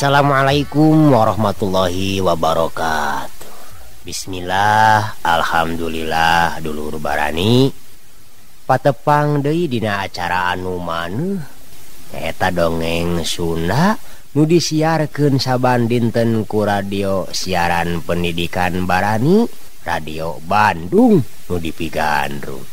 Assalamualaikum warahmatullahi wabarakatuh. Bismillah, alhamdulillah dulur barani patepang deui dina acara anu maneuh nyaeta dongeng Sunda nu disiarkeun saban dinten ku radio siaran pendidikan Barani Radio Bandung nu dipigandrung.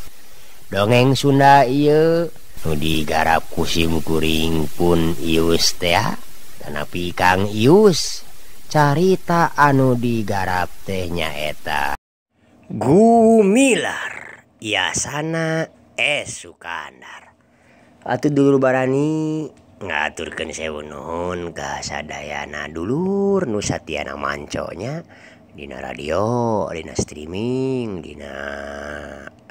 Dongeng Sunda ieu nu digarap ku sim kuring pun Ius teh tanapi Kang Ius. Carita anu digarap teh nyaeta Gumilar Yasana S Sukandar. Atuh dulur barani ngaturkeun sewu nuhun ka sadayana dulur nu satiana manconya dina radio, dina streaming, dina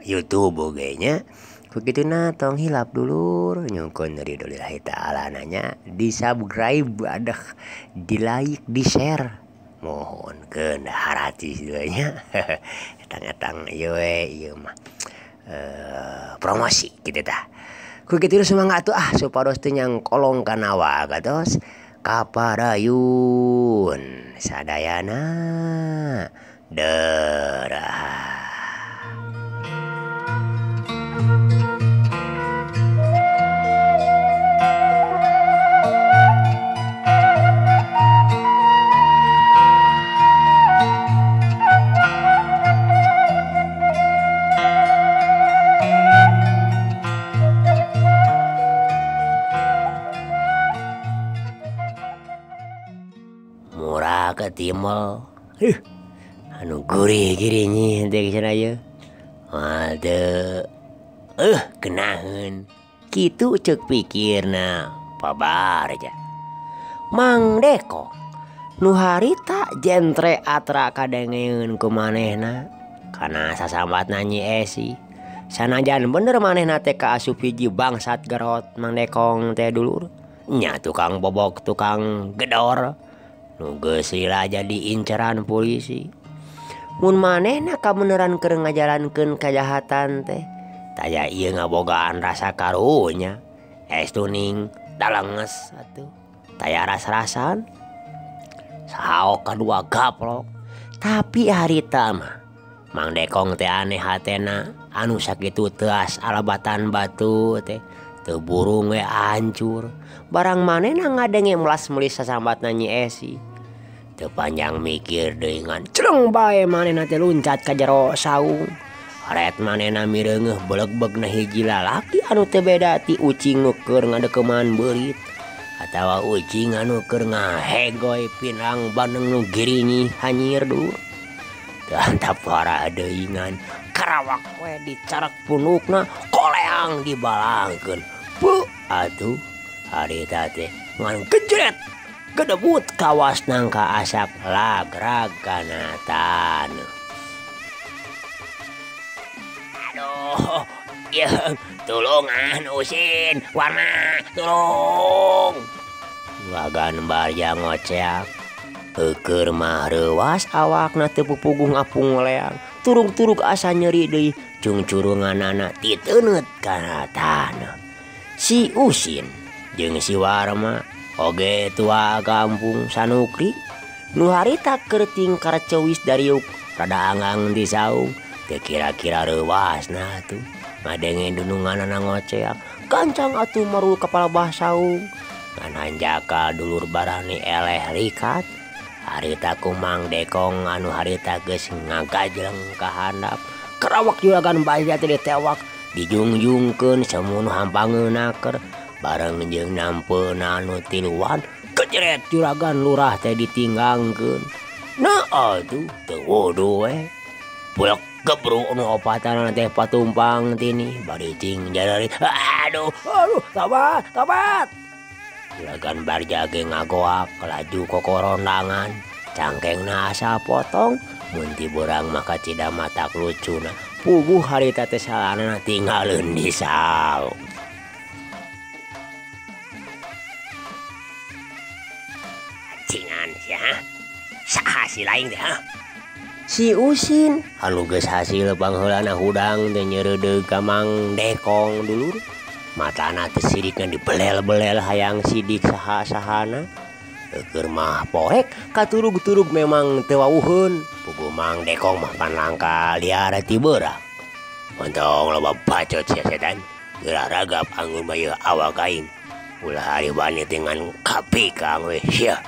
YouTube oge nya. Kukituna tong hilap dulur nyungkeun ridho lillahi ta'ala nanya di subscribe adah di like di share mohonkeun haratis deui nya. Etang-etang ieu we ieu mah promosi kitu tah. Kukitu semangat tuh ah supados teu nyangkolong kana wagatos kaparayun sadayana derah. Ketimol anu gurih girinya teh cenah ieu moal teu kenaheun kitu ceuk pikirna pabarja Mang Deko nu harita jentre atra kadengeun ku manehna kana sasambatna Nyi Esi sanajan bener manehna teh kaasup hiji bangsat gerot Mang Dekong teh dulur nya tukang bobok tukang gedor nu geus lila jadi inceran polisi. Mun manehna kabeneran keur ngajalankeun kajahatan teh taya ieu ngabogaan rasa karunya. Es tuning dalenges atuh. Taya ras-rasan. Sahaok kadua gaplok. Tapi harita mah Mang Dekong teh aneh hatena anu sakitu teuas alabatan batu teh teu burung we hancur. Barang manehna ngadenge melas-melis sasambatna Nyi Esi. Teu panjang mikir deui ngan celeng bae manehna teh luncat ka jero saung. Ret manehna mireungeuh belegbegna hiji lalaki anu teu beda ti ucing nu keur ngadeukeuman beurit atawa ucing anu keur ngahegoy pinang bandeng nu giringih hanyir dur. Teu antap parah deui ngan karawak we dicarek punukna koleang dibalangkeun. Puh atuh harita teh ngan gejret gedebut kawas nangka asap lagrag kana taneuh. Aduh, yeung tulungan usin warna tulung. Wagan barja ngoceak heukeur mah reuwas awakna teu pupuguh ngapung leang turug-turug asa nyeri deui cungcurunganana titeuneut kana taneuh. Si Usin jeung si Warma oge tua kampung Sanukri nu harita keur tingkar ceuwis dariuk rada anggang di saung teu kira-kira reuwasna atuh ngadenge dununganana ngoceak gancang atuh marul kepala bah saung ngan hanjakal dulur barani eleh likat harita ku Mang Dekong anu harita geus ngagajleng ka handap kerawak juragan barja teh ditewak dijungjungkeun samun hampangeun naker bareng jeung nampeuna anu tiluan kejret juragan lurah teh ditinggangkeun. Nah atuh teu wudu we bulek gebruk nu opatana teh patumpang tini bari cing jarari aduh aduh tobat tobat. Juragan barja ge ngagoak laju kokorondangan cangkengna asa potong mun ti beurang mah kacida matak lucuna puguh harita teh salanana tinggaleun di saung. Cingan sia saha si lain teh ha si Usin anu geus hasil pangheulana hudang teh nyeureudeuh ka Mang Dekong dulur matana teh sirikna dibelel-belel hayang sidik saha-sahana. Keur mah poek katurug-turug memang teu wawuheun. Puguh Mang Dekong mah pan langka liar ti beurang. Ontong loba bacot sia setan. Geura ragap anggun mah ieu awak aing. Ulah ari wani teh ngan kapikang we sia.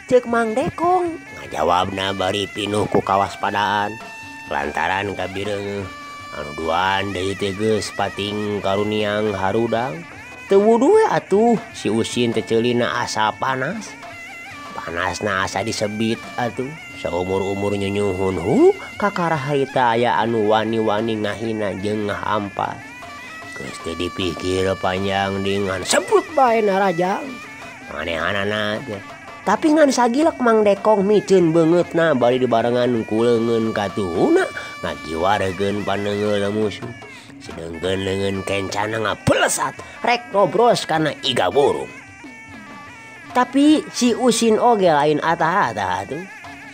Ceuk Mang Dekong ngajawabna bari pinuh ku kawaspadaan. Lantaran kabireungeuh anu duaan deui teh geus pating karuniang harudang. Teu wudu we atuh si Usin teh ceulina asa panas. Panasna asa disebit atuh. Saumur-umur nyunyuhun hulu kakara harita aya anu wani-wani ngahina jeung ngahampas. Geus teu dipikir panjang dengan sebut bae narajang. Manehanana teh. Tapi ngan sagilek Mang Dekong miceun beungeutna bari dibarengan ku leungeun katuhuna ngagiwaregeun paneungeul musuh. Sedengkeun leungeun kencana ngapelesat rek ngobros kana iga burung. Tapi si Usin oge lain atah-atah atuh.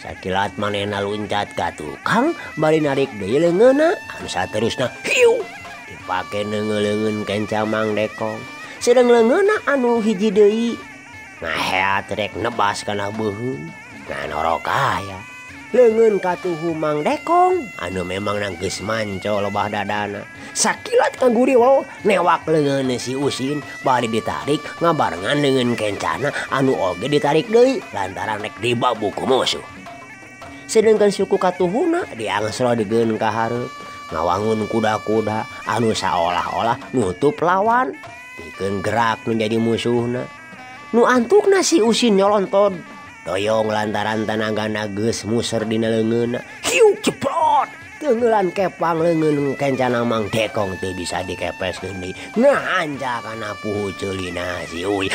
Sakilat manehna luncat ka tukang bari narik deui leungeunna anu saterusna hiu dipake neungeul leungeun kenca Mang Dekong. Sedeng leungeunna anu hiji deui ngaheat rek nebas kana beuheung nganorok aya. Leungeun katuhu Mang Dekong anu memang geus manco lobah dadana. Sakilat kaguriwol newak leungeun si Usin bari ditarik ngabarengan leungeun kencana anu oge ditarik deui lantaran rek dibabuk ku musuh. Sedengkeun suku katuhuna diangsrodegeun ka hareup ngawangun kuda-kuda anu saolah-olah nutup lawan pikeun gerak nu jadi musuhna. Nu antukna si Usin nyolontod doyong lantaran tanagana geus muser dina leungeunna. Hiu jebrot teungeulan kepang leungeun kencana Mang Dekong teu bisa dikepeskeun deui. Ngahanca kana puhu ceulina si Uy.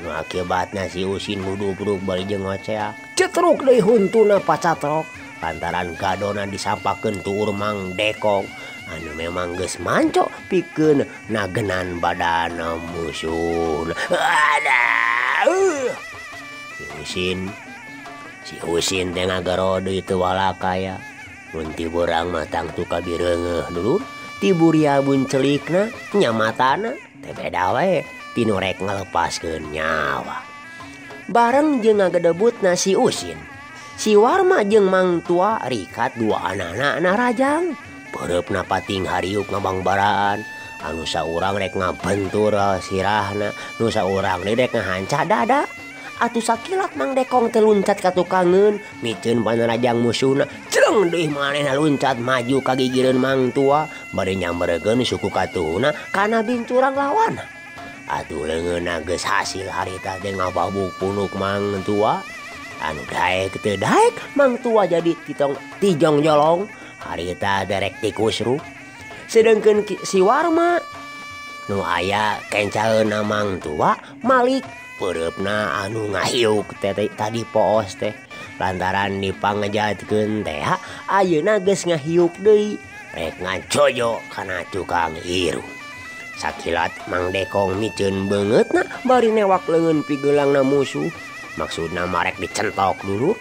Nu akibatna si Usin ngudubruk bari jeung ngoceak. Cetruk deui huntuna pacatrok lantaran gadona disampakeun tuur Mang Dekong anu memang geus manco pikeun nagenan badana musuh. Aduh. Si Usin teh ngagero deui teu walakaya. Mun ti beurang mah tangtu kabireungeuh dulur. Ti buriabun celikna nya matana teh beda we tinu rek ngalepaskeun nyawa. Bareng jeung ngagedebutna si Usin, si Warma jeung Mang Tua rikat dua anak-anak narajang. Peureupna pating hariuk ngabangbaraan anu saurang rek ngabentur sirahna, nu saurang deui rek ngahanca dada. Atuh sakilat Mang Dekong teh luncat ka tukangeun miceun panarajang musuhna. Jreng deui manehna luncat maju ka gigireun Mang Tua bari nyamberkeun suku katuhuna kana bincurang lawanna. Atuh leungeunna geus hasil harita teh ngababuk punuk Mang Tua. Anu daek teu daek Mang Tua jadi tijong jolong harita derek tikusruk. Sedengkeun si Warma nu aya kencaeunna Mang Tua malik peureupna anu ngahiuk teh tadi poos teh lantaran dipangejatkeun teh ayeuna geus ngahiuk deui rek ngajojo kana tukang irung. Sakilat Mang Dekong miceun beungeutna bari newak leungeun pigeulangna musuh. Maksudna marek dicentok dulu.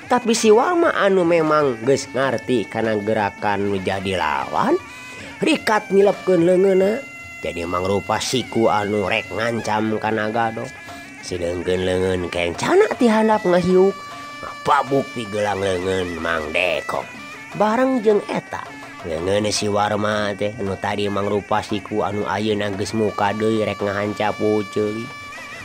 Tapi si Warma anu memang geus ngarti kana gerakan nu jadi lawan rikat nyilepkeun leungeunna jadi mangrupa siku anu rek ngancam kana gado. Sedengkeun leungeun kencana ti handap ngahiuk ngababuk pigelang leungeun Mang Dekong. Bareng jeung eta leungeun si Warma teh anu tadi mangrupa siku anu ayeuna geus muka deui rek ngahanca puceuli.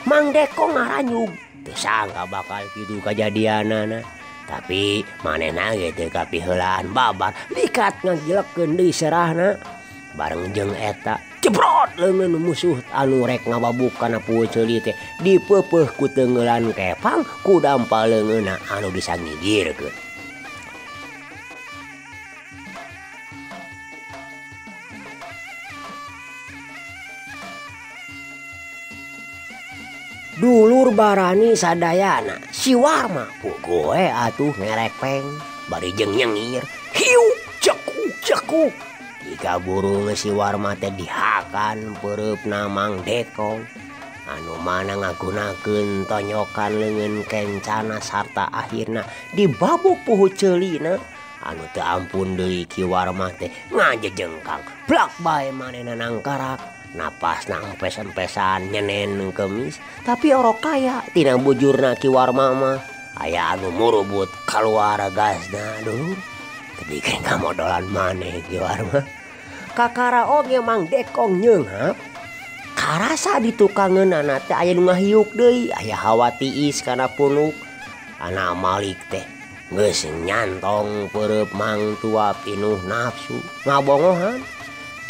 Mang Dekong ngaranyug teu sangka bakal kitu kajadianana. Tapi manehna ge teu kapiheulaan babar likat ngagilekeun deui serahna. Bareng jeung eta jebrot leungeun musuh anu rek ngababuk kana puceuli teh dipeupeuh ku teungeulan kepang ku dampal leungeunna anu disangigirkeun. Dulur barani sadayana si Warma puguh we atuh ngerepeng bari jeung nyengir hiu cekuk cekuk. Jika burung si Warma teh dihakan peureupna Mang Dekong anu mana ngagunakeun tonyokan leungeun kencana sarta akhirna dibabuk puhu ceulina anu teu ampun deui Ki Warma teh ngajejengkang blak bae manehna nangkarak. Napasna empes-empesan nyenen kemis tapi orok kaya tina bujurna Ki Warma mah aya anu murubut kaluar gasna dulur. Tadi kamodolan maneh Ki Warma. Kakara oge Mang Dekong nyeunghap karasa di tukangeunana teh aya nu ngahiuk deui aya hawa tiis kana punuk. Anak Malik teh geus nyantong peureub Mang Tua pinuh nafsu ngabongohan.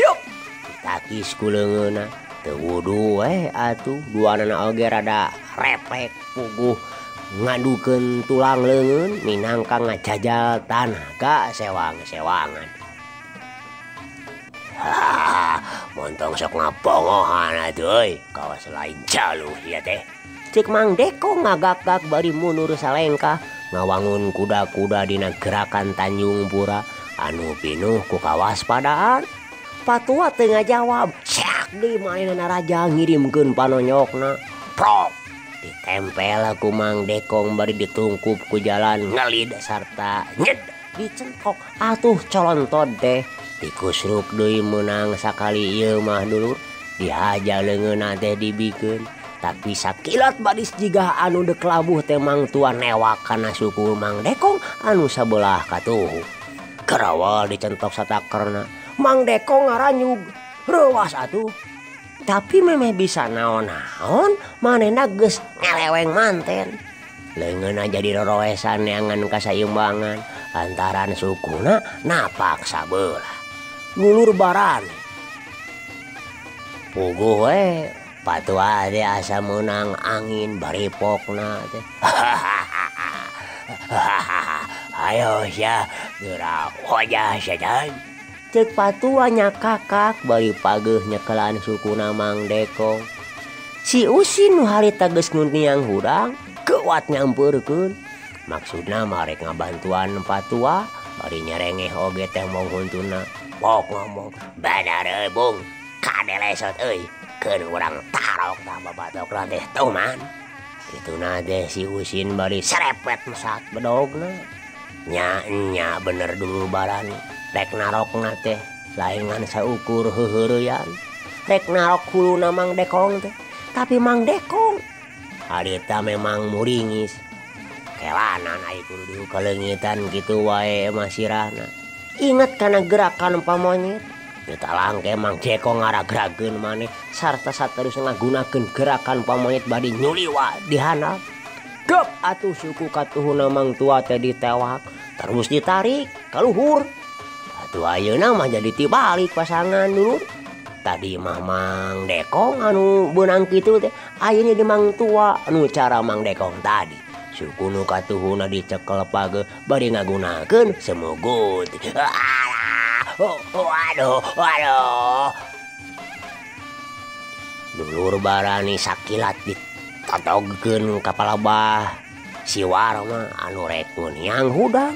Duk ditakis ku leungeunna teu wudu we atuh duanana oge rada repek puguh ngadukeun tulang leungeun minangka ngajajal tanaga sewang-sewangan. Hahaha, montong sok ngabongohan atuh euy, kawas lain jaluh ieu teh. Cek Mang Dekong ngagak-gak bari mundur salengkah ngawangun kuda-kuda dina gerakan Tanjung Pura anu pinuh ku kawaspadaan. Patua teu ngajawab, seak deui manehna raja ngirimkeun panonyokna. Prok ditempel ku Mang Dekong bari ditungkup ku jalan ngelid sarta nyed dicentok atuh colontod teh. Dikusruk deui meunang sakali ieu mah dulur dihaja leungeunna teh dibikeun. Tapi sakilat baris jiga anu dek labuh teh Mang Tua newak kana suku Mang Dekong anu sabelah katuhu. Kerawal dicentok satakerna Mang Dekong ngaranyug reuwas atuh. Tapi memeh bisa naon-naon manehna geus ngeleweng manten. Leungeunna jadi roroesan neangan kasaimbangan lantaran sukuna napak sabelah. Gulur barane. Puguh we Patua teh asa meunang angin baripokna teh. Ayo sia geura wajah setan. Ceuk Patua nyakakak bari pageuh nyekelan sukuna Mang Dekong. Si Usin nu harita geus nguniang hudang keuat nyampeurkeun. Maksudna mah rek ngabantuan Patua bari nyerengeh oge teh mong huntuna. Pok ngomong, "Badar euy bung, kadelesot euy. Keun urang tarok tah babatokna teh tuman." Kituna teh si Usin bari serepet mesat bedogna. Nya nya bener dulu barani. Rek narokna teh lain ngan saukur heuheureyan. Rek narok huluna Mang Dekong teh. Tapi Mang Dekong harita memang muringis. Kelanan ai kudu kaleungitan kitu wae mah sirahna. Ingat kana gerakan pamonyet. Ditalangke Mang Dekong ngaragrageun maneh sarta saterusna ngagunakeun gerakan pamonyet bari nyuliwa di handap. Gep atuh suku katuhuna Mang Tua teh ditewak terus ditarik ka luhur. Atuh ayeuna mah jadi tibalik pasangan dulur. Tadi mah Mang Dekong anu beunang kitu teh ayeuna di Mang Tua anu cara Mang Dekong tadi. Suku nu katuhuna dicekel pageuh bari ngagunakeun semugut. Alah, waduh, waduh. Dulur barani sakilat ditotogkeun ka palabah si Warma anu rek nguniang hudang.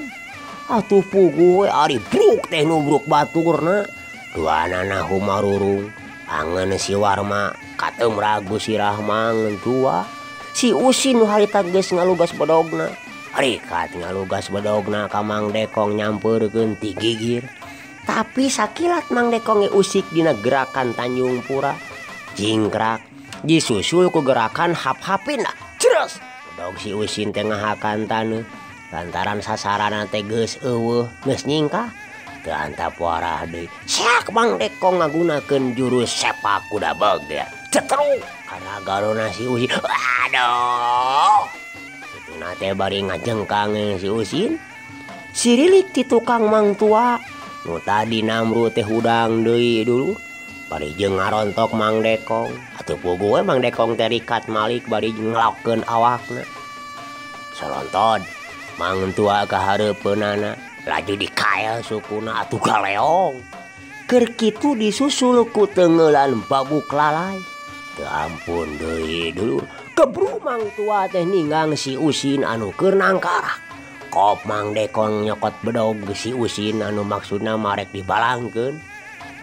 Atuh puguh we ari bruk teh nubruk baturna. Duanana humarurung angeun si Warma katemrag ku sirah Mang Tua. Si Usin nu harita geus ngalugas bedogna. Rikat ngalugas bedogna ka Mang Dekong nyampeurkeun ti gigir. Tapi sakilat Mang Dekong ge usik dina gerakan Tanjung Pura. Jingkrak disusul ku gerakan hap-hapin jeres. Bedog si Usin teh ngahakan taneuh. Lantaran sasaranna teh geus eueuh geus nyingkah. Teu antap warah deui. Seak Mang Dekong ngagunakeun jurus sepak kuda beger. Cetruk kana garona si Usin. Aduh. Kituna teh bari ngajengkang si Usin. Sirilik ti tukang Mang Tua nu tadi namru teh hudang deui dulu. Bari jeung ngarontok Mang Dekong. Atuh puguh we Mang Dekong teh rikat malik bari ngelokeun awakna. Solontod Mang Tua kahareupeunana laju dikael sukuna atuh galeong. Keur kitu disusul ku teungeulan babuk lalai. Teu ampun deui dulur. Kebru Mang Tua teh ninggang si Usin anu keur nangkarak. Kop Mang Dekong nyokot bedog si Usin anu maksudna marek dibalangkeun.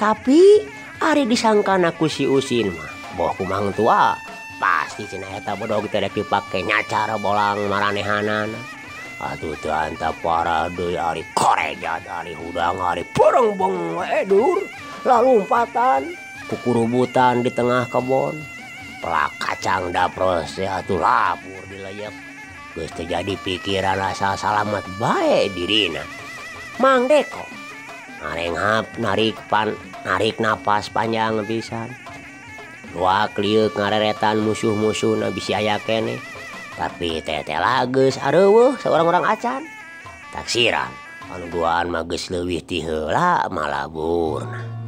Tapi ari disangkana ku si Usin mah boh ku Mang Tua pasti cenah eta bedog teh rek dipake nyacar bolang maranehanana. Atuh teu antap parah deui ari korejat ari hudang ari berengbeng we dulur. Lalumpatan Kukurubutan di tengah kebon. Pelak kacang dapros teh atuh lapur dileyek. Geus teu jadi pikiran asa salamet bae dirina. Mang Deko ngarenghap narik napas panjang pisan. Luak lieuk ngareretan musuh-musuhna bisi aya keneh. Tapi tetela geus areuweuh saurang-urang acan. Taksiran anu duaan mah geus leuwih ti heula malaburna.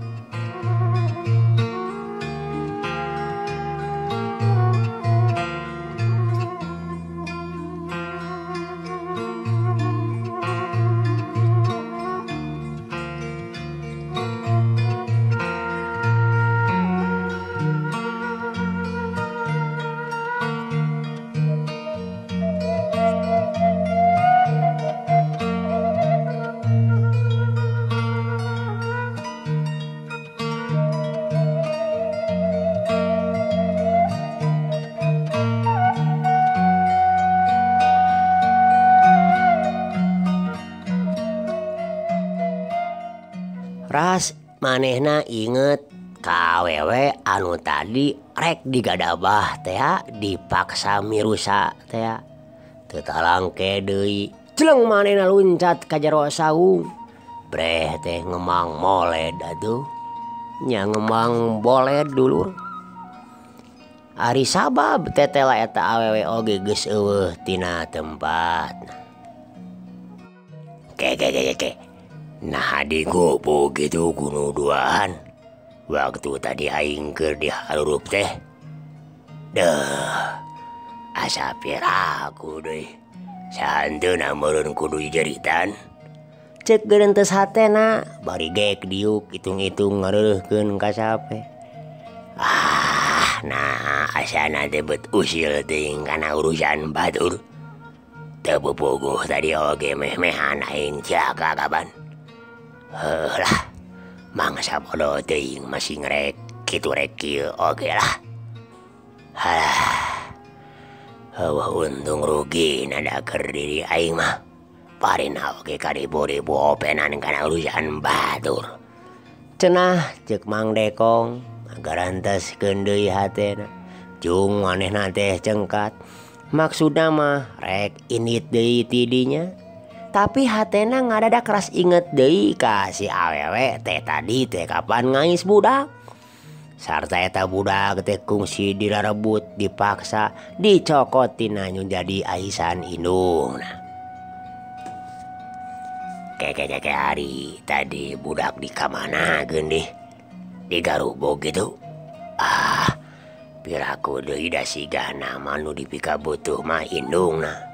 Ras manehna inget ka awewe anu tadi rek digadabah teh dipaksa mirusa teh. Teu talangke deui jeleng manehna luncat ka jero saung. Breh teh ngemang moled atuh. Nya ngemang boled dulur. Ari sabab tetela eta awewe oge geus eueuh tina tempatna. Ke ke ke ke. Nah digubu gitu kuno duaan. Waktu tadi aing keur diharurup teh. Deh, asa piraku deui. Sahanteuna meureun kudu jeritan. Cek geurentes hatena bari gek diuk hitung-hitung ngareureuhkeun ka sape. Ah, nah asana teh bet usil teuing kana urusan batur. Teu puguh tadi oge meh-mehan aing cilaka kapan. Heuh lah, mangsa bodoh teuing masih ngerek kitu rek kieu oge lah. Halah, heueuh untung rugi nada keur diri aing mah. Parina oge karibu-ribu openan kana urusan batur. Cenah ceuk Mang Dekong ngagaranteskeun deui hatena. Jung manehna teh cengkat. Maksudna mah rek indit deui ti dinya. Tapi hatena ngadadak keras inget deui ka si awewe teh tadi teh kapan ngais budak. Sarta eta budak teh kungsi dirarebut dipaksa dicokot tina nu jadi aisan indungna. Keke hari tadi budak di kamana geun deh digarubog gitu. Ah, piraku deui da sigana mah nu dipikabutuh mah indungna.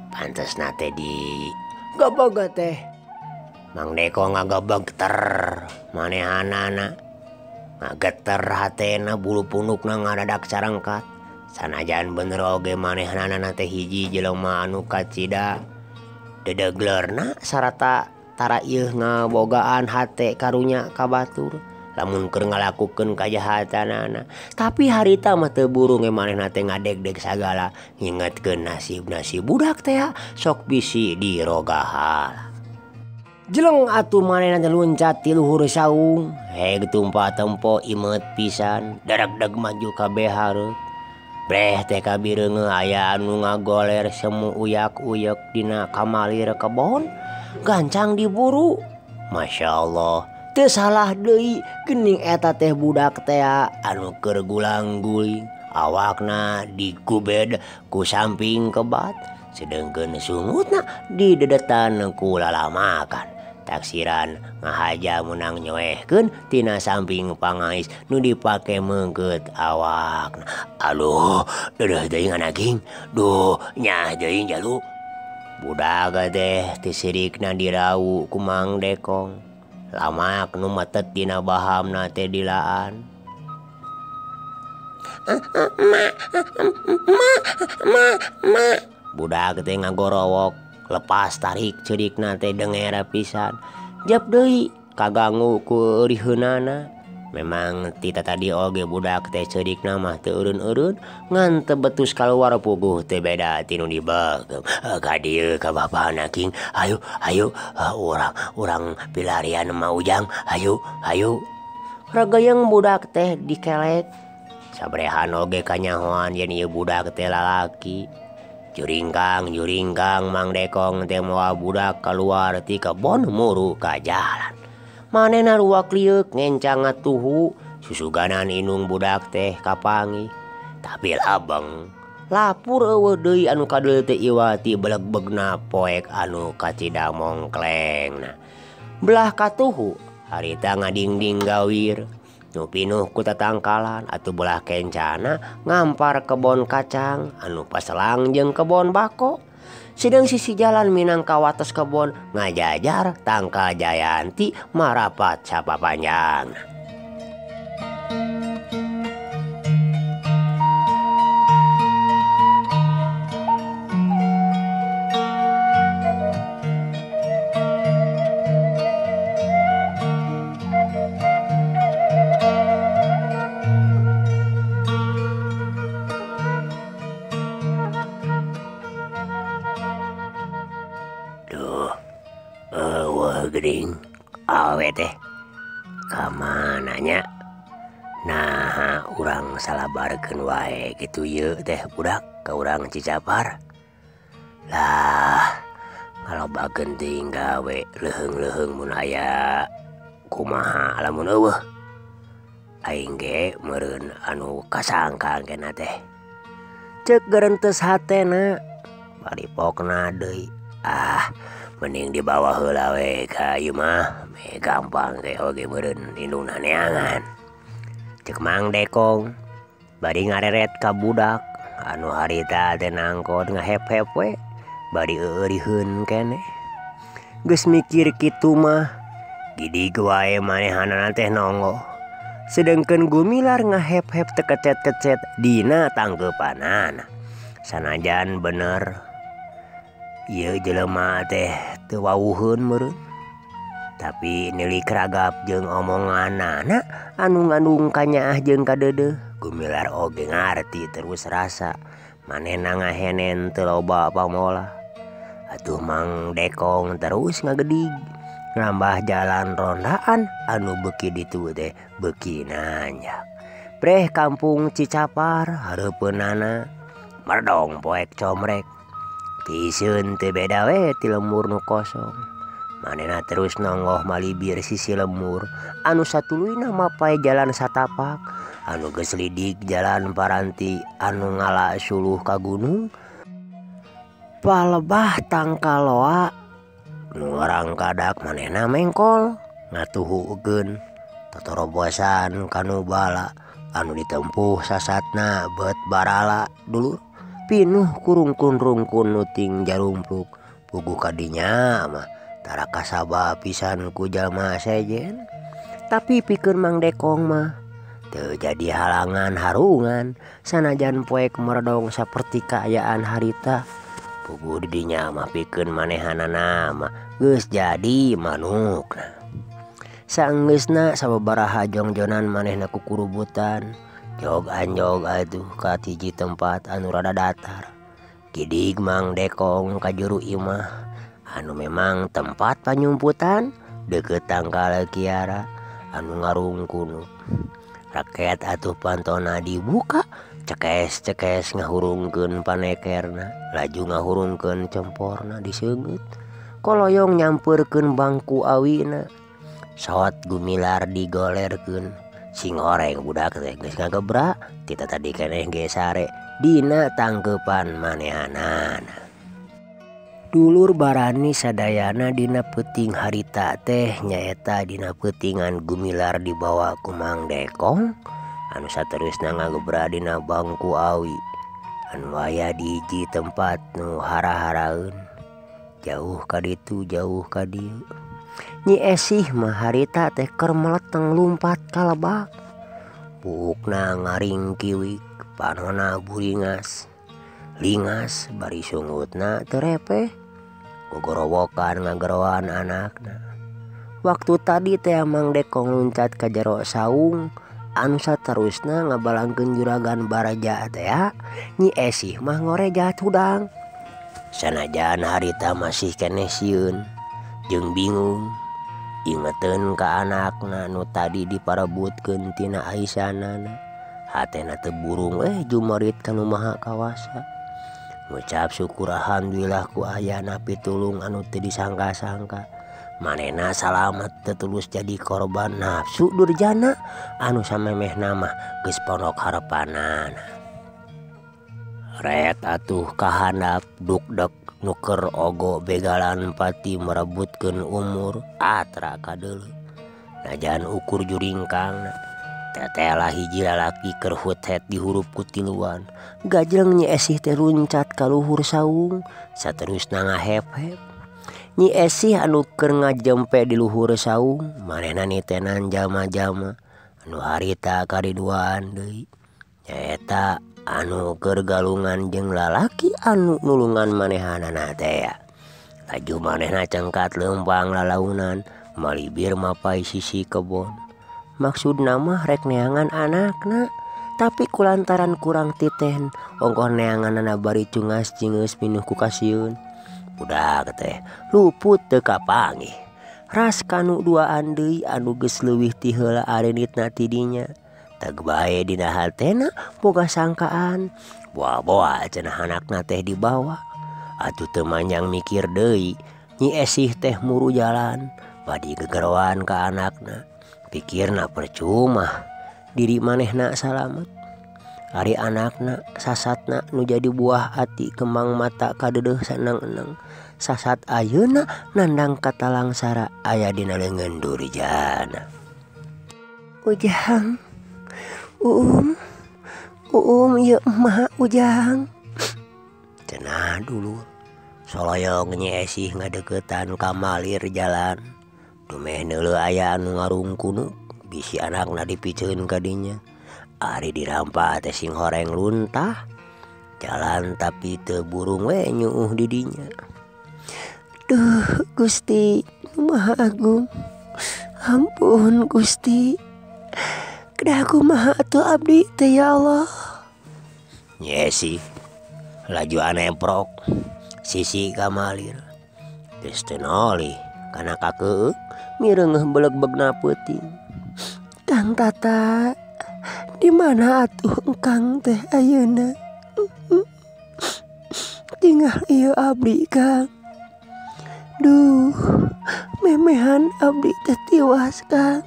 Pantesna teh di gabog teh. Mang Deko ngagebeg ter manehanana. Ngageter hatena bulu punukna ngadadak carengkat. Sanajan bener oge manehanana teh hiji jelema anu kacida. Dedeglerna sarata tara ieu ngabogaan hate karunya ka batur. Lamun keur ngalakukeun kajahatanana. Tapi harita mah teu burung ge manehna teh ngadegdeg sagala ngingetkeun nasib-nasib budak teh sok bisi dirogahala. Jeleng atuh manehna teh luncat ti luhur saung, heg tumpah tempo imet pisan, daregdeg maju ka behareup. Breh teh kabireungeuh aya anu ngagoler semu uyak-uyek dina kamalir kebon, gancang diburu. Masya Allah. Teu salah deui geuning eta teh budak teh anu keur gulang-guling awakna digubed ku samping kebat sedengkeun sungutna didedetan ku lalamakan. Taksiran ngahaja meunang nyoehkeun tina samping pangais nu dipake meungkeut awakna. Aduh, deudeuh teuing anaging. Duh, nyah teuing jalu. Budak teh tisirikna dirau ku Mang Dekong. Lamak nu metet dina bahamna teh dilaan. Ma, ma, ma, ma. Budak teh ngagorowok lepas tarik ceurikna teh dengera pisan. Jep deui kaganggu ku euriheunana. Memang tita tadi oge budak teh ceurikna mah teu eureun-eureun ngan teu betus kaluar puguh teh beda ti nu dibeugem. Ka dieu ka bapana king. Hayu hayu urang urang pilarian Ma Ujang. Hayu hayu. Regeyeng budak teh dikelek. Sabrehan oge kanyahoan yen ieu budak teh lalaki. Juringkang-juringkang Mang Dekong teh mawa budak kaluar ti kebon muru ka jalan. Manehna ruak lieuk ngencang ngatuhu susuganan indung budak teh kapanggih. Tapi labeng lapur eueuh deui anu kadeuleu teh iwati belegbegna poek anu kacida mongklengna. Belah katuhu harita ngadingding gawir nu pinuh ku tatangkalan atuh belah kencana ngampar kebon kacang anu paselang jeung kebon bako. Sedang sisi jalan minangka wates kebon ngajajar tangkal jayanti marapat sapapanjang. Gering awe teh kamananya nah urang salabarkeun wae kitu ieu teh budak ka urang Cicapar lah ngalobakeun teuing gawe leuheung-leuheung mun aya kumaha lamun eueuh aing ge meureun anu kasangkang kena teh ceuk gerentes hatena bari pokna deui ah mending dibawa heula we ka ieu mah me gampang ge oge meureun indungna neangan. Ceuk Mang Dekong bari ngareret ka budak anu harita teh nangkot ngahep-hep we bari eureurieun keneh. Geus mikir kitu mah gidig wae manehanana teh nonggoh. Sedengkeun Gumilar ngahep-hep teu kecet-kecet dina tangkeupanana. Sanajan bener ieu jelema teh teu wawuheun meureun. Tapi nilik ragap jeung omonganana anu ngandung kanyaah jeung kadeudeuh. Gumilar oge ngarti terus rasa manehna ngahenen teu loba pamolah. Atuh Mang Dekong terus ngagedig nambah jalan rondaan anu beuki ditu teh beuki nanjak. Breh kampung Cicapar hareupeunana merdong poek comrek. Tiiseun teu beda we ti lembur nu kosong. Manehna terus nonggoh malibir sisi lembur anu satuluyna mapai jalan satapak anu geus lidik jalan paranti anu ngala suluh ka gunung. Palebah tangkaloa nu rangkadak manehna mengkol ngatuhukeun totorobosan kanu bala anu ditempuh sasatna beut barala dulur. Pinuh kurungkun-rungkun nuting jarumpluk puguh kadinya mah tara kasaba pisan ku jalma sejen. Tapi pikeun Mang Dekong mah teu jadi halangan harungan sanajan poek meredong saperti kaayaan harita. Puguh didinya mah pikeun manehanana mah geus jadi manukna. Saenggeusna sababaraha jongjonan manehna kukurubutan. Jog anjog atuh ka hiji tempat anu rada datar. Gidig Mang Dekong ka juru imah anu memang tempat panyumputan deukeut tangkal kiara anu ngarungkunu. Raket atuh pantona dibuka cekes-cekes ngahurungkeun panekerna laju ngahurungkeun cemporna diseungeut. Koloyong nyampeurkeun bangku awina. Sot Gumilar digolerkeun. Sing horeng budak teh geus ngagebrak tita tadi keneh ge sare dina tangkeupan manehanana. Dulur barani sadayana dina peuting harita teh nyaeta dina peutingan Gumilar dibawa ku Mang Dekong anu saterusna ngagebrak dina bangku awi anu aya di hiji tempat nu hara-haraeun jauh ka ditu jauh ka dieu. Nyi Esih mah harita teh keur meleteng lumpat ka lebak. Buukna ngaringkiwik, panona buringas. Lingas bari sungutna teu repeh. Gogorowokan ngageroan anakna. Waktu tadi teh Mang Dekong luncat ka jero saung anu saterusna ngabalangkeun juragan baraja teh Nyi Esih mah ngorejat hudang. Sanajan harita masih keneh sieun jeung bingung. Ingeteun ka anakna nu tadi diparebutkeun tina aisanana. Hatena teu burung jumarit ka nu maha kawasa. Ngucap syukur alhamdulillah ku ayana pitulung anu teu disangka-sangka. Manehna salamet teu tulus jadi korban nafsu durjana anu samemehna mah geus pondok harepanana. Ret atuh kahandap dukdek nu keur ogo begalan pati merebutkeun umur atra kadeuleu. Najan ukur juringkangna tetelah hiji lalaki keur huthet dihurup ku tiluan. Gajleng Nyi Esih teh runcat ka luhur saung saterusna ngahep-hep. Nyi Esih anu keur ngajempe di luhur saung manehna nitenan jalma-jalma anu harita kariduaan deui. Nyaeta anu keur galungan jeung lalaki anu nulungan manehanana teh. Laju manehna cengkat leumpang lalaunan malibir mapai sisi kebon. Maksudna mah rek neangan anakna, tapi kulantaran kurang titen ongkoh neanganana bari cungas cingeus pinuh ku kasieun. Budak teh luput teu kapanggih. Ras kanu duaan deui anu geus leuwih ti heula areunitna ti dinya. Tag bae dina hatena boga sangkaan, boa-boa cenah anakna teh dibawa. Atuh teu manjang mikir deui, Nyi Esih teh muru jalan badi gegeroan ka anakna. Pikirna percuma diri manehna salamet. Ari anakna sasatna nu jadi buah ati kembang mata kadeudeuh saneng-eneng. Sasat ayeuna nandang katalangsara aya dina leungeun durjana. Ujang, uum, uum ieu emak Ujang. Cenah dulur. Soloyong Nyi Esih ngadeukeutan ka malir jalan. Dumeh neuleuh aya anu ngarungkunuk bisi anakna dipiceun ka dinya. Ari dirampa teh sing horeng luntah. Jalan tapi teu burung we nyuuh di dinya. Duh Gusti nu Maha Agung. Ampun Gusti. Kedah kumaha atuh abdi teh ya Allah. Nyi Esih laju anemprok sisi ka malir. Geus teu nolih kana kakeuk mireungeuh belegbegna peuting. Kang Tata, di mana atuh engkang teh ayeuna? Tinggal ieu abdi Kang. Duh, memehan abdi teh tiwas Kang.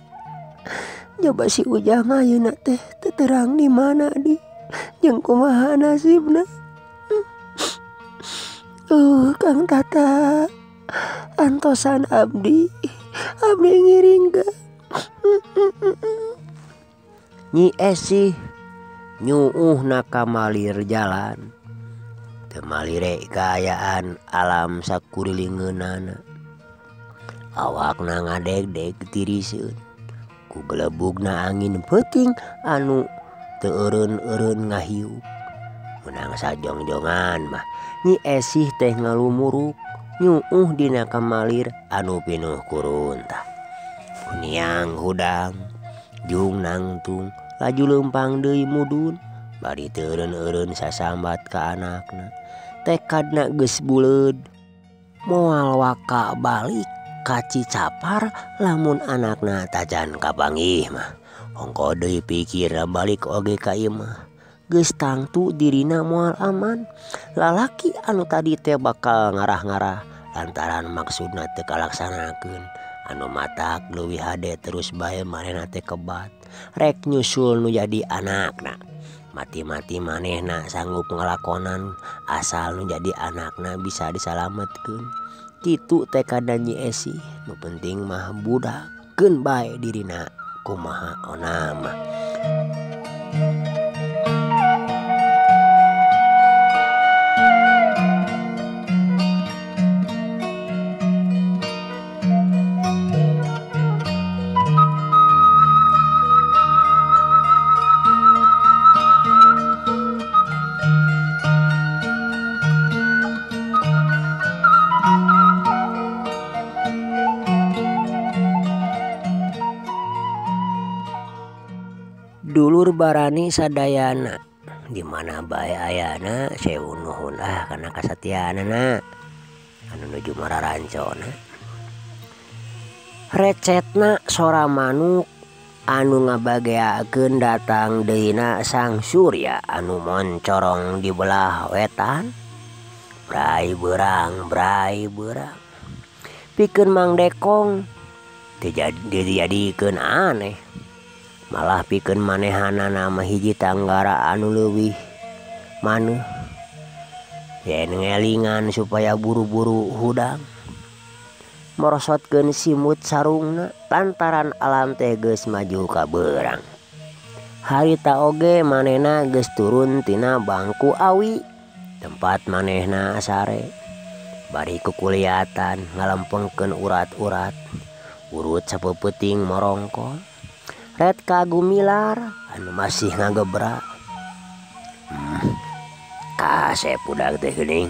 Coba si Ujang ayeuna teh teu terang di mana di jeung kumaha nasibna. Kang Tata, antosan abdi, abdi ngiring ke. Nyi Esih nyuuhna kamalir jalan. Teu malire kaayaan alam sakurilingeunana. Awakna ngadegdeg tiriseun. Ku gelebugna angin peuting anu teu eureun-eureun ngahiup. Menang sajongjongan mah Nyi Esih teh ngalumuruk nyuuh dina kamalir anu pinuh kuruntah. Kuniang hudang jung nangtung laju leumpang deui mudun bari teu eureun-eureun sasambat ka anakna. Tekadna geus buleud moal waka balik ka Cicapar lamun anakna tacan kapanggih mah. Ongko deui pikirna balik oge ka imah. Geus tangtu dirina moal aman. Lalaki anu tadi teh bakal ngarah-ngarah lantaran maksudna teu kalaksanakeun. Anu matak leuwih hade terus bae manehna teh kebat. Rek nyusul nu jadi anakna. Mati-mati manehna sanggup ngalakonan asal nu jadi anakna bisa disalametkeun. Kitu tekadna Nyi Esih, nu penting mah budak keun bae dirina kumaha ona mah. Dulur barani sadayana di mana bae ayana sewu nuhun ah kana kasatianana anu nuju mararancona. Recetna sora manuk anu ngabageakeun datang deuna Sang Surya anu moncorong di belah wetan. Brai beurang, brai beurang. Pikeun Mang Dekong teu dijadikeun aneh. Malah pikeun manehanana mah hiji tanggara anu leuwih maneuh. Yen ngelingan supaya buru-buru hudang. Morosotkeun simut sarungna lantaran alam teh geus maju ka beurang. Harita oge manehna geus turun tina bangku awi tempat manehna sare. Bari kukuliatan ngalempengkeun urat-urat. Urut sapeupeting morongkol. Ret ka Gumilar anu masih ngagebra. Kasep budak teh geuning.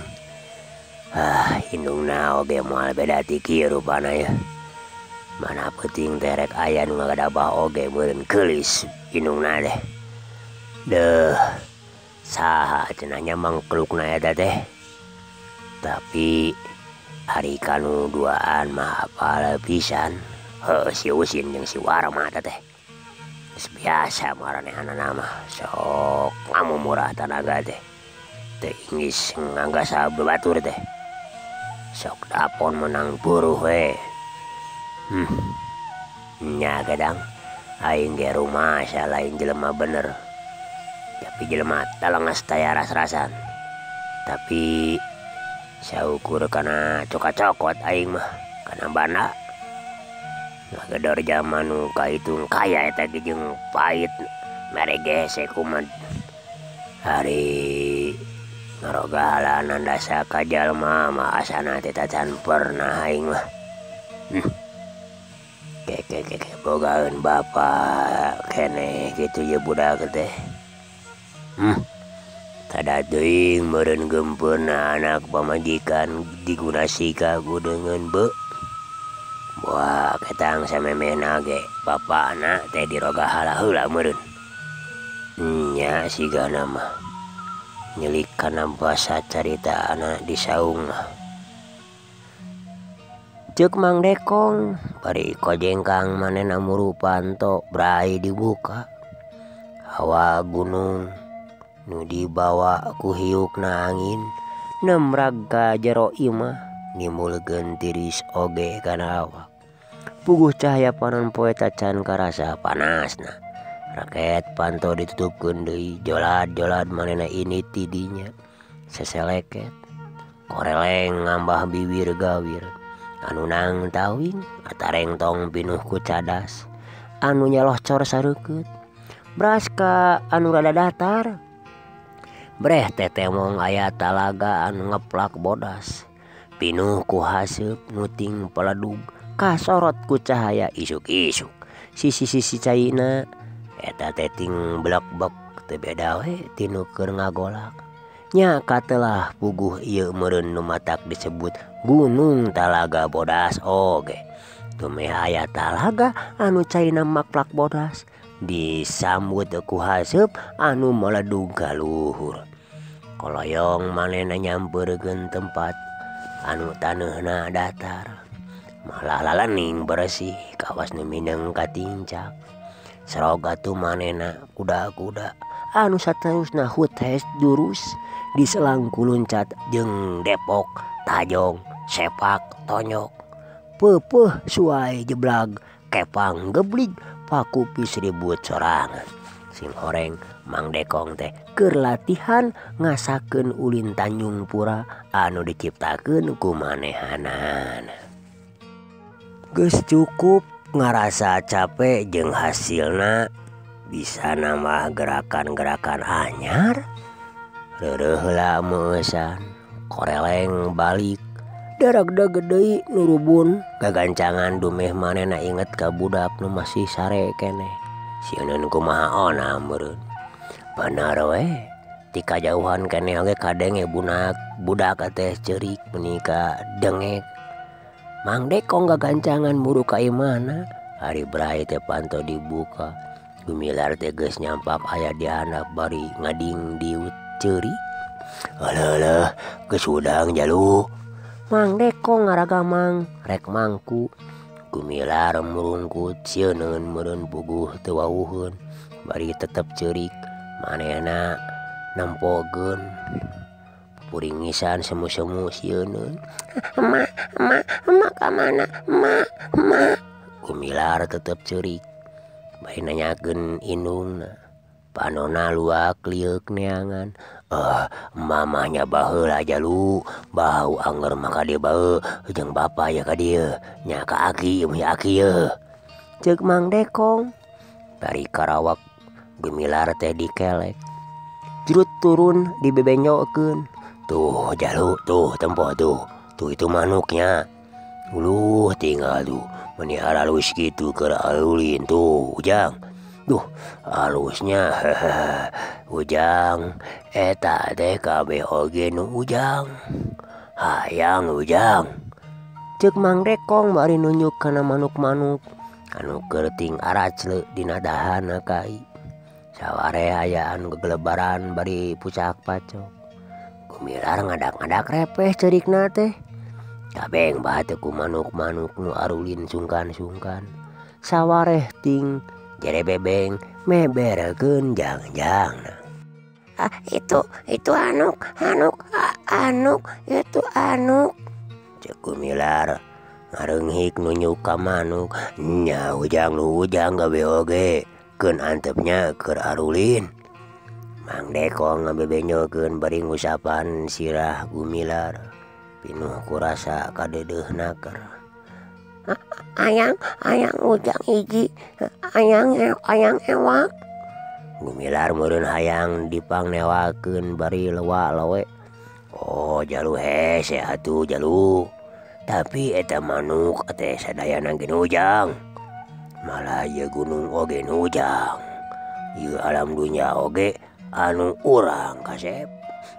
Ah, indungna oge moal beda ti kieu rupana ya. Mana peuting teh rek aya nu ngagadabah oge meureun geulis indungna teh. Deuh, saha cenah nya mangklukna eta teh. Tapi ari kanu duaan mah apal pisan. Heuh, si Usin jeung si Warma teh. Geus biasa maranehanana mah sok ngamumurah tanaga teh. Teu inggis ngagasa batur teh. Sok dapon menang buruh we. Nya gedang aing ge rumasa lain jelema bener. Tapi jelema talengas taya ras-rasan. Tapi saukur kana cokot-cokot aing mah kana banda. Ngagedor jaman nu kahitung kaya eta ge jeung pait mere gese kumaha. Ari ngarogahalan dasa ka jalma mah asana teh tacan pernah aing mah. Keke bogaeun bapa keneh kitu ye budak teh. Tada teuing meureun gempeurna anak pamajikan digunasika ku deungeun beu. Wah, ketang samemehna ge bapana teh dirogahala heula meureun. Nya sigana mah nyelik kana basa carita anak di saung. Ceuk Mang Dekong bari kojengkang manehna muru panto brai dibuka. Hawa gunung nu dibawa ku hiukna angin nemrag ka jero imah nimbulkeun tiris oge kana awak. Puguh cahaya panon poe tacan karasa panasna. Raket panto ditutupkeun deui jolad-jolad manehna ini tidinya seseleket. Koreleng ngambah bibir gawir. Anu nang tawing atareng tong pinuh ku cadas. Anu nyalohcor sareukeut. Braska anu rada datar. Breh teh temong aya talaga anu ngeplak bodas. Pinuh ku haseup nuting peledug kasorot ku cahaya isuk-isuk. Sisi-sisi caina eta teh ting blek-blek teu beda we tinu keur ngagolak. Nya katelah puguh ieu meureun nu matak disebut Gunung Talaga Bodas oge. Tumeh aya talaga anu caina maklak bodas disambut ku haseup anu meledug ka luhur. Koloyong manehna nyampeurkeun tempat anu taneuhna datar. Malah lalening bersih kawas nu mineng katincak. Serog atuh manehna kuda-kuda anu saterusna huthes jurus diselang ku luncat jeung depok, tajong, sepak, tonyok. Peupeuh suai jeblag, kepang geblig, pakupis ribut sorangan. Sing horeng Mang Dekong teh keur latihan ngasakeun ulin Tanjung Pura anu diciptakeun ku manehanana. Geus cukup ngarasa capek jeung hasilna bisa nambah gerakan-gerakan anyar. Reureuh heula meueusan, koreleng balik. Daragdag deui nurubun gagancangan dumeh manehna inget ka budak nu masih sare keneh. Sieun kumaha ona meureun. Bener we, ti kajauhan keneh oge kadenge budak teh ceurik meuni ka dengek. Mang Dekong gagancangan muru ka imahna. Ari brai teh panto dibuka. Gumilar teh geus nyampak aya di handap bari ngading diut ceurik. Alah alah, geus hudang jalu. Mang Dekong ngaragamang rek mangku. Gumilar murungkut sieun meureun puguh teu wawuheun bari tetep ceurik manehna nempokeun puringisan semu-semu sieun. Emak emak emak ka mana emak emak. Gumilar tetep ceurik bari nanyakeun indungna. Panona luak lieuk neangan. Mamahnya baheula jalu bau anger mah ka dieu bae jeung bapa ye ka dieu nya ka aki ieu aki yeuh. Ceuk Mang Dekong bari karawak Gumilar teh dikelek. Jrut turun dibebenjokeun. Tuh jalu tuh tempo tuh. Tuh itu manuknya. Uluh tinggal tuh meni halus kitu keur alulin tuh Ujang. Duh halusnya Ujang eta teh kabeh oge nu Ujang. Hayang Ujang. Ceuk Mang Dekong bari nunjuk kana manuk-manuk anu keur ting aracle dina dahana kai. Saware aya anu gegelebaran bari pucak pacok. Gumilar ngadak-ngadak repeh ceurikna teh. Kabeng bae ku manuk-manuk nu arulin sungkan-sungkan. Sawareh ting jere bebeng meberkeun jangjangna. Ah, itu anuk anuk anuk itu anuk. Ceuk Gumilar ngareunghik nunjuk ka manuk. Nya Ujang nu Ujang gawe oge keun antepnya keur arulin. Mang Dekong ngabebenjokeun bari ngusapan sirah Gumilar. Pinuh ku rasa kadeudeuhna keur. Ayang ayang Ujang hiji ayang ayang ewak. Gumilar meureun hayang dipangnewakeun bari lewa-lewe. Oh jalu hese atuh jalu. Tapi eta manuk teh sadayana ge nu Ujang. Malah ieu gunung oge nu Ujang. Ieu alam dunya oge anu urang kasep.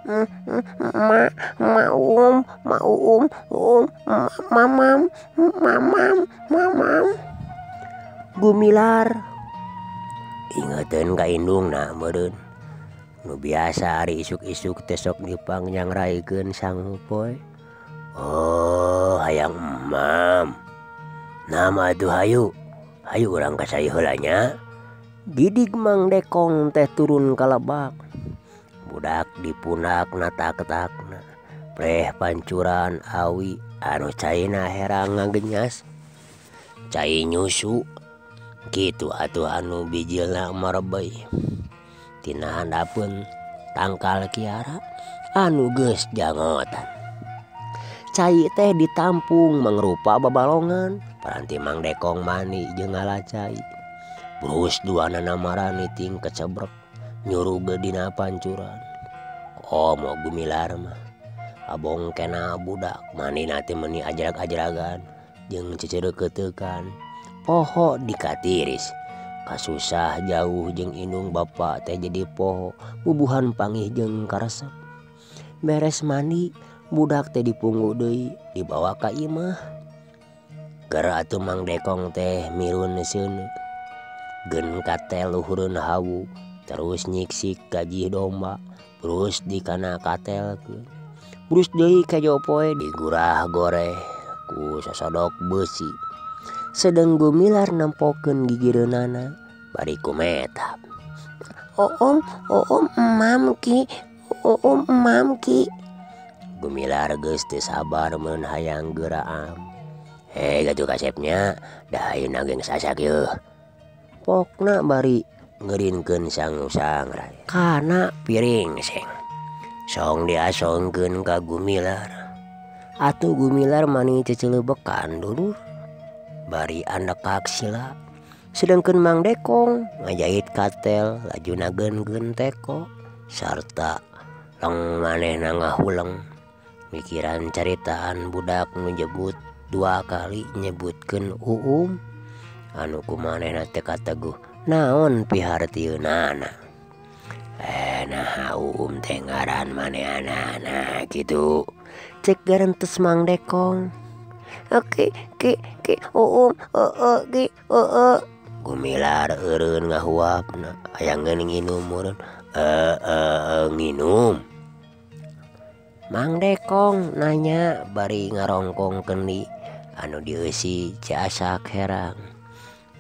Ma ma um ma um um mamam mamam mamam. Gumilar ingeteun ka indungna meureun. Nu biasa ari isuk-isuk teh sok dipangnyangkraikeun sangu poe. Oh hayang emam. Nama atuh hayu. Hayu urang ka cai heula nya. Gidig Mang Dekong teh turun ka lebak. Budak dipundak natak-takna. Preh pancuran awi anu caina herang ngagenyas. Cai nyusu kitu atuh anu bijilna marebeuy. Tina handapeun tangkal kiara anu geus jangotan. Cai teh ditampung mangrupa babalongan. Paranti Mang Dekong mani jeung ngala cai. Brus duanana marani ting kecebrek nyurug dina pancuran. Komo Gumilar mah abong kena budak manina teh meuni ajrag-ajragan jeung ceceureukeuteukan. Poho dikatiris. Kasusah jauh jeung indung bapa teh jadi poho bubuhan pangih jeung karesep. Beres mandi budak teh dipunggu deui dibawa ka imah. Keur atuh Mang Dekong teh mirun seuneu. Geun katel luhureun hawu terus nyiksik gajih domba terus dikana katelkeun. Brus deui kejo poe digurah goreh ku sosodok beusi. Sedeng Gumilar nempokeun gigireunana bari kumetap. Oom oom emam ki oom emam ki. Gumilar geus teu sabar mun hayang geuraam. Hei gatuh kasepnya da ayeuna ge geus asak yeuh. Pokna bari ngeurinkeun sangu-sangray kana piring seng. Song diasongkeun ka Gumilar. Atuh Gumilar mani ceceulebekan dulur. Bari andekak sila. Sedengkeun Mang Dekong ngajahit katel laju nageunkeun teko sarta leng manehna ngahuleng. Mikiran caritaan budak nu nyebut dua kali nyebutkeun uum anu ku manehna teh kateguh naon pihartieunana. Naha uum teh ngaran manehanana kitu. Cek garentes Mang Dekong. Ki ki ki uum heueuh ki heueuh. Gumilar eureun ngahuapna hayang nginum meureun nginum. Mang Dekong nanya bari ngarongkong kendi Anu dieusi ciasak herang.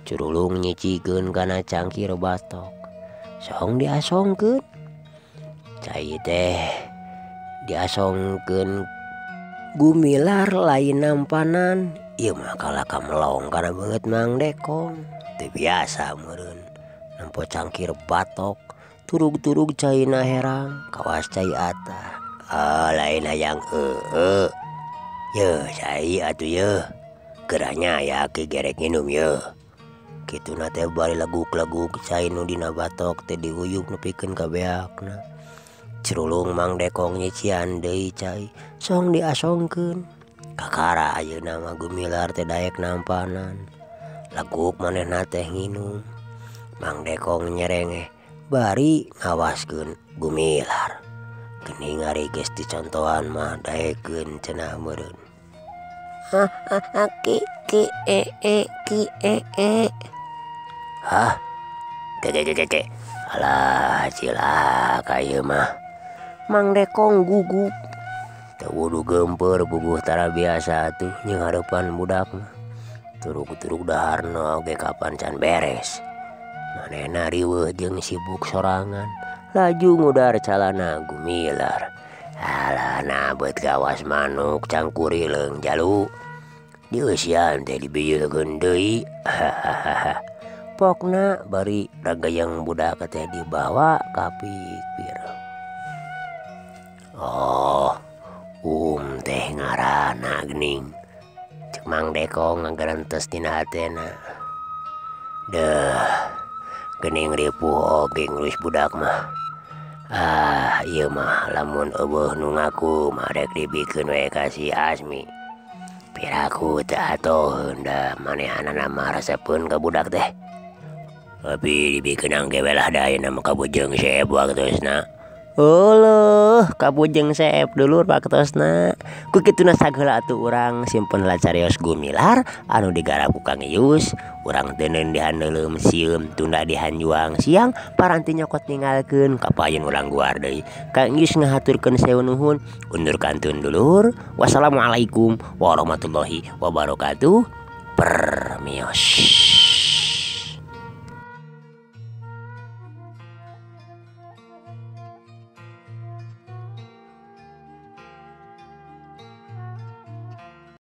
Curulung nyicikeun kana cangkir batok. Song diasongkeun. Cai teh diasongkeun Gumilar lain nampanan. Ieu mah kalah ka melong kana beungeut Mang Dekong. Teu biasa meureun nempo cangkir batok. Turug-turug caina herang kawas cai atah. Ah, lain hayang heueuh. Yeuh cai atuh yeuh. Geurahnya aya aki gerek nginum yeuh. Kituna teh bari leguk-leguk cai nu dina batok teh diuyup nepikeun ka beakna. Curulung Mang Dekong nyician deui cai song diasongkeun. Kakara ayeuna mah Gumilar teh daek nampanan. Leguk manehna teh nginum. Mang Dekong nyerengeh bari ngawaskeun Gumilar. Geuning ari geus dicontohan mah daekeun cenah meureun. Ha ki ki e e ki e e. Hah? Ke ke ke ke. Alah cilaka ieu mah. Mang Dekong gugup. Teu wudu geumpeur puguh tara biasa atuh jeung hareupan budak mah. Turug-turug daharna oge kapan can beres. Manehna riweuh jeung sibuk sorangan. Laju ngudar calana Gumilar. Alah nabeut gawas manuk cangkurileung jalu. Dieusian teh dibijilkeun deui. Hahaha. Pokna bari ragayang budak teh dibawa ka pikir. Oh, teh ngaranna geuning. Cek Mang Dekong ngagerentes dina hatena. Deuh, geuning ripuh oge ngurus budak mah. Ah, ieu mah lamun eueuh nu ngaku mah rek dibikeun we ka si Asmi. Piraku teu atoheun da manehanana mah resepeun ka budak teh. Tapi dibikeun angge we lah da ayeuna mah kabujeng seep waktosna. Euleuh, kabujeng seep dulur waktosna. Ku kituna sageula atuh urang simpen heula carios Gumilar anu digarap ku Kang Iyus. Urang teuneun dihandeuleum sieum tunda dihanjuang siang paranti nyokot ninggalkeun kapayun urang guar deui. Kang Iyus ngahaturkeun sewu nuhun undur kantun dulur. Wassalamualaikum warahmatullahi wabarakatuh. Permios.